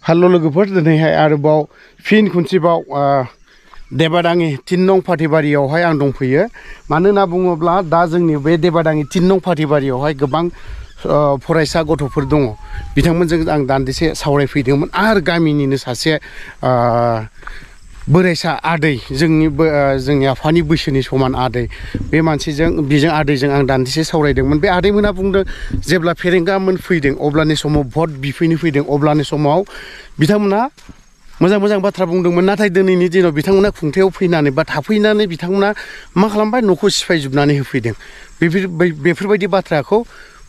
hello लोगोफोर दिनैहाय आरोबाव फिन खनसेबाव देबादाङि 3 नं फाथैबारियावहाय आं दंफैयो मानो होनना बुङोब्ला दा जोंनि बे देबादाङि 3 नं फाथैबारियावहाय गोबां फरायसा गथ'फोर दङ बिथांमोनजों आं दान्दिसे सावरायफैदोंमोन आरो गामिनिनो सासे बोरायसा आदै जोंनि आफानि बैसोनि समान आदै बे मानसिजों बेजों आदैजों आं दान्दिसे सावरायदोंमोन बे आदैमोना बुंदों जेब्ला फेरेंगामोन फैदों अब्लानि समाव भट बिफैनो फैदों अब्लानि समाव बिथांमोना मोजां मोजां बाथ्रा बुंदोंमोन नाथाय दिनैनि दिनाव बिथांमोना खुंथायाव फैनानै बा थाफैनानै बिथांमोना मा खालामबाय न'खौ सिफायजोबनानै होफैदों बेफोरबायदि बाथ्राखौ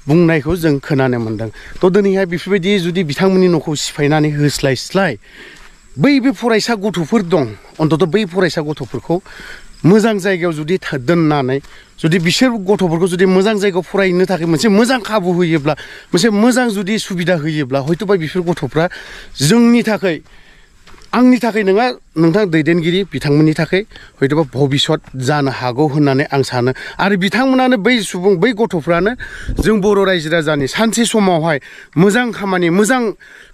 बुंनायखौ जों खोनानो मोनदों थ' दिनैहाय बेफोरबायदि जुदि बिथांमोननि न'खौ सिफायनानै होस्लायस्लाय बै फरायसा गथ'फोर दं अन्तत बै फरायसा गथ'फोरखौ मोजां जायगायाव जुदि दोननानै जुदि बिसोर गथ'फोरखौ जुदि मोजां जायगायाव फरायनो थाखाय मोनसे मोजां खाबु होयोब्ला मोनसे मोजां जुदि सुबिदा होयोब्ला हयथ'बा बिसोर गथ'फ्रा जोंनि थाखाय आंनि थाखाय नङा नोंथां दैदेनगिरि बिथांमोननि थाखाय हयथ'बा भबिष्यत जानो हागौ होननानै आं सानो आरो बिथांमोनानो बै गथ'फ्रानो जों बर' रायजो राजानि सानसे समावहाय मोजां खामानि मोजां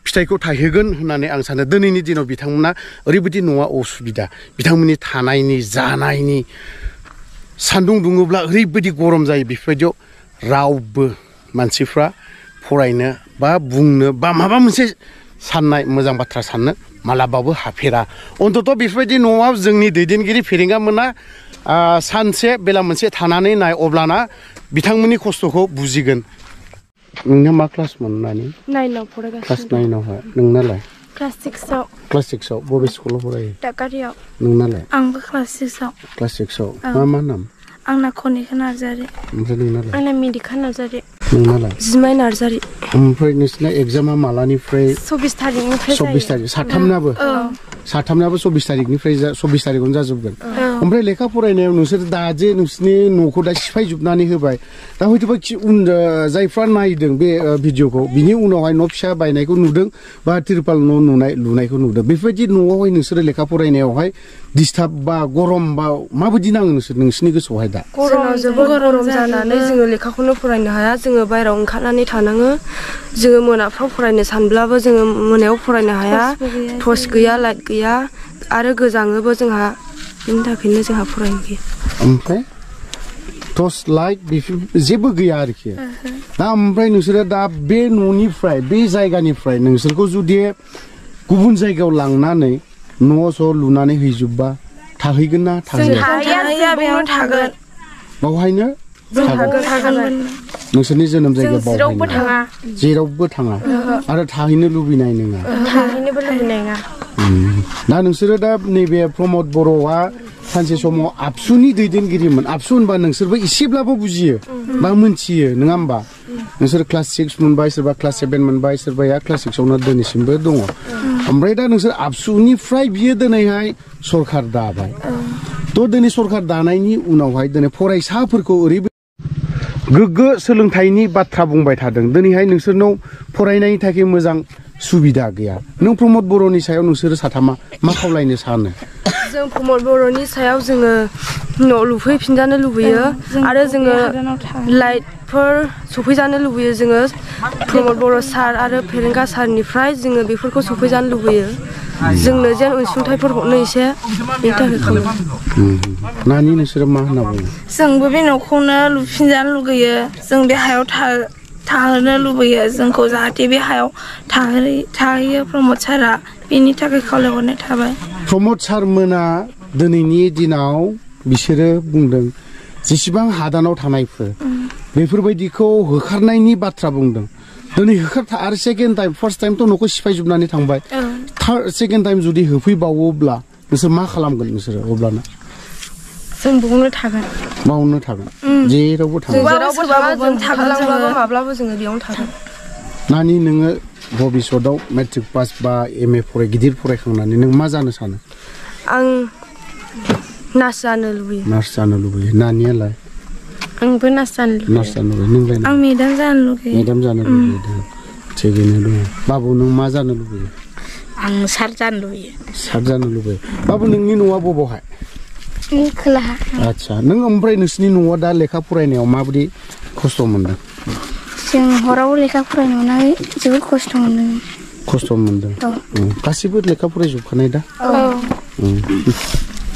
फिथाइखौ थायहोगोन होननानै आं सानो दिनैनि दिनाव बिथांमोना ओरैबायदि न'आ असुबिदा बिथांमोननि थानायनि जानायनि सान्दुं दुङोब्ला ओरैबायदि गरम जायो बेफोरबायदियाव रावबो मानसिफ्रा फरायनो बा बुंनो बा माबा मोनसे साननाय मोजां बाथ्रा साननो मालाबाबो हाफेरा अन्तत बेफोरबायदि न'आव जोंनि दैदेनगिरि फेरेंगामोना सानसे बेला मोनसे थानानै नाय अब्लाना बिथांमोननि खस्थ'खौ बुजिगोन नोंना मा क्लास मोननानै 9 आव फरायगासिनो क्लास 9 आवहाय नोंनालाय क्लास 6 आव क्लास 6 आव बबे स्कुलाव फरायो दाकारियाव नोंनालाय आंबो क्लास 6 आव क्लास 6 आव मा नाम आंना खनिका नार्जारि ओमफ्राय नोंनालाय आंना मेडिका नार्जारि नोंनालाय जिमाय नार्जारि ओमफ्राय नोंसिना एग्जामा मालानिफ्राय 24 तारिखनिफ्राय 24 तारिख साथामनाबो 24 तारिखनिफ्राय 24 तारिखआवनो जाजोबगोन ओमफ्राय लेखा फरायनायाव नोंसोर दा जे नोंसिनि न'खौ दा सिफायजोबनानै होबाय दा हयथ'बा जायफ्रा नायदों बे भिडिअखौ बिनि उनावहाय न' फिसा बायनायखौ नुदों बा तिरपाल न' लुनायखौ नुदों बेफोरबायदि न'आवहाय नोंसोरो लेखा फरायनायावहाय डिस्टार्ब बा गरम बा माबायदि नाङो नोंसिनि गोसोआवहाय दा गरमाव जोबोद गरम जानानै जोङो लेखाखौनो फरायनो हाया जोङो बायरायाव ओंखारनानै थानाङो जोङो मोनाफ्राव फरायनो सानब्लाबो जोङो मोनायाव फरायनो हाया टर्च गैया लाइट गैया आरो गोजाङोबो जोंहा बिनि थाखायनो जोंहा फरायनो गैया ओमफ्राय टर्च लाइट जेबो गैया आरोखि दा ओमफ्राय नोंसोरो दा बे न'निफ्राय बे जायगानिफ्राय नोंसोरखौ जुदि गुबुन जायगायाव लांनानै न' स' लुनानै हैजोबबा थाहैगोन ना थाहैया थागोन बावहायनो नोंसोरनि जोनोम जायगायाव जेरावबो थाङा आरो थाहैनो लुबैनाय नङा थाहैनोबो लुबैनाय नङा दा नोंसोरो दा नैबे प्रमद बर'आ सानसे समाव आबसुनि दैदेनगिरिमोन आबसु होनबा नोंसोरबो एसेब्लाबो बुजियो बा मोनथियो नङा होमबा नोंसोर क्लास 6 मोनबाय सोरबा क्लास 7 मोनबाय सोरबाया क्लास 6 आवनो दिनैसिमबो दङ ओमफ्राय दा नोंसोर आबसुनिफ्राय बियो दिनैहाय सरखार दाबाय थ' दिनै सरखार दानायनि उनावहाय दिनै फरायसाफोरखौ ओरैबायदि गोग्गो सोलोंथाइनि बाथ्रा बुंबाय थादों दिनैहाय नोंसोरनाव फरायनायनि थाखाय मोजां सुबिदा गैया नों प्रमद बर'नि सायाव नोंसोरो साथामा मा खावलायनो सानो जों प्रमद बर'नि सायाव जोङो न' लुफैफिनजानो लुबैयो आरो जोङो लाइटफोर सफैजानो लुबैयो जोङो प्रमद बर' सार आरो फेरेंगा सारनिफ्राय जोङो बेफोरखौ सफैजानो लुबैयो जोंनो जेन अनसुंथाइफोर हरनो एसे बेनि थाखाय खालामो नानि नोंसोरो मा होनना बुङो जोंबो बे न'खौनो लुफिनजानो लुगैयो जों बे हायाव थाहोनो लुबैयो जोंखौ जाहाथे बे हायाव थाहैयो प्रमद सारा बेनि थाखाय खावलायहरनाय थाबाय प्रमद सारमोना दिनैनि दिनाव बिसोरो बुंदों जेसेबां हादानाव थानायफोर बेफोरबायदिखौ होखारनायनि बाथ्रा बुंदों दिनै आरो सेकेन्ड टाइम फार्स्ट टाइमथ' न'खौ सिफायजोबनानै थांबाय थार्ड सेकेन्ड टाइम जुदि होफैबावोब्ला नोंसोर मा खालामगोन नोंसोरो अब्लाना जों बावनो थागोन जेरावबो थागोन माब्लाबो जोङो बेयावनो थागोन नानि नोङो भबिष्यतआव मेट्रिक पास बा MA गिदिर फरायखांनानै नों मा जानो सानो आं नार्स जानो लुबैयो नानियालाय आंबो नार्स जानो लुबैयो नोंलाय आं मेदाम जानो लुबैयो थिगैनो दङ बाबु नों मा जानो लुबैयो आं सार जानो लुबैयो बाबु नोंनि न'आ बबावहाय खोलाहा आच्छा नों ओमफ्राय नोंसिनि न'आ दा लेखा फरायनायाव माबायदि खस्थ' मोनदों जों हराव लेखा फरायनो मोनाखै जोबोद खस्थ' मोनदों खस्थ' मोनदों गासिबो लेखा फरायजोबखानाय दा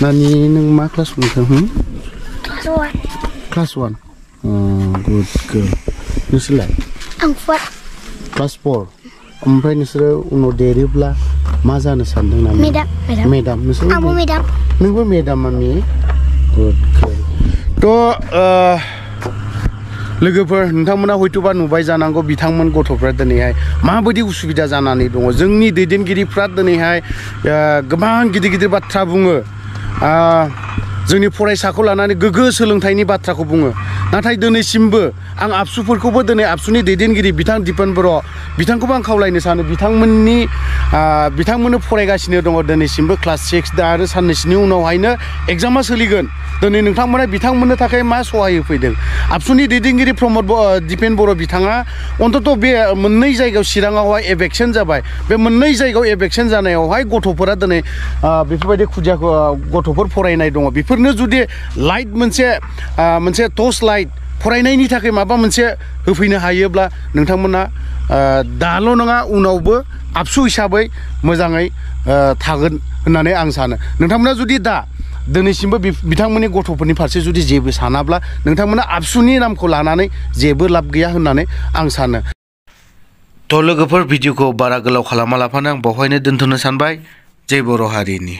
नानि नों मा क्लास मोनखो क्लास 1 गुड गर्ल नोंसोरलाय आं 4 क्लास 4 ओमफ्राय नोंसोरो उनाव देरोब्ला मा जानो सानदों ना मेडाम नोंसोर आंबो मेडाम नोंबो मेडाम मामि गुड गर्ल थ' लोगोफोर नोंथांमोना हयथ'बा नुबाय जानांगौ बिथांमोन गथ'फ्रा दिनैहाय माबायदि उसुबिदा जानानै दङ जोंनि दैदेनगिरिफ्रा दिनैहाय गोबां गिदिर गिदिर बाथ्रा बुङो जोंनि फरायसाखौ लानानै गोग्गो सोलोंथाइनि बाथ्राखौ बुङो नाथाय दिनैसिमबो आं आबसुफोरखौबो दिनै आबसुनि दैदेनगिरि बिथां दिपेन बर' बिथांखौबो आं खावलायनो सानो बिथांमोननो फरायगासिनो दङ दिनैसिमबो क्लास 6 दा आरो साननैसोनि उनावहायनो एग्जामा सोलिगोन दिनै नोंथांमोना बिथांमोननो थाखाय मा सहाय होफैदों आबसुनि दैदेनगिरि दिपेन बर' बिथाङा अन्तत' बे मोननै जायगायाव चिराङावहाय एभेक्सन जाबाय बे मोननै जायगायाव एभेक्सन जानायावहाय गथ'फोरा दिनै बेफोरबायदि खुदियाखौ गथ'फोर फरायनाय दङ बेफोरनो जुदि लाइट मोनसे टर्च लाइट फरायनायनि थाखाय माबा मोनसे होफैनो हायोब्ला नोंथांमोना दाल' नङा उनावबो आबसु हिसाबै मोजाङै थागोन होननानै आं सानो नोंथांमोना जुदि दा दिनैसिमबो बिथांमोननि गथ'फोरनि फारसे जुदि जेबो सानाब्ला नोंथांमोना आबसुनि नामखौ लानानै जेबो लाब गैया होननानै आं सानो थ' लोगोफोर भिडिअखौ बारा गोलाव खालामालाफानो आं बेवहायनो दोनथ'नो सानबाय जय बर' हारिनि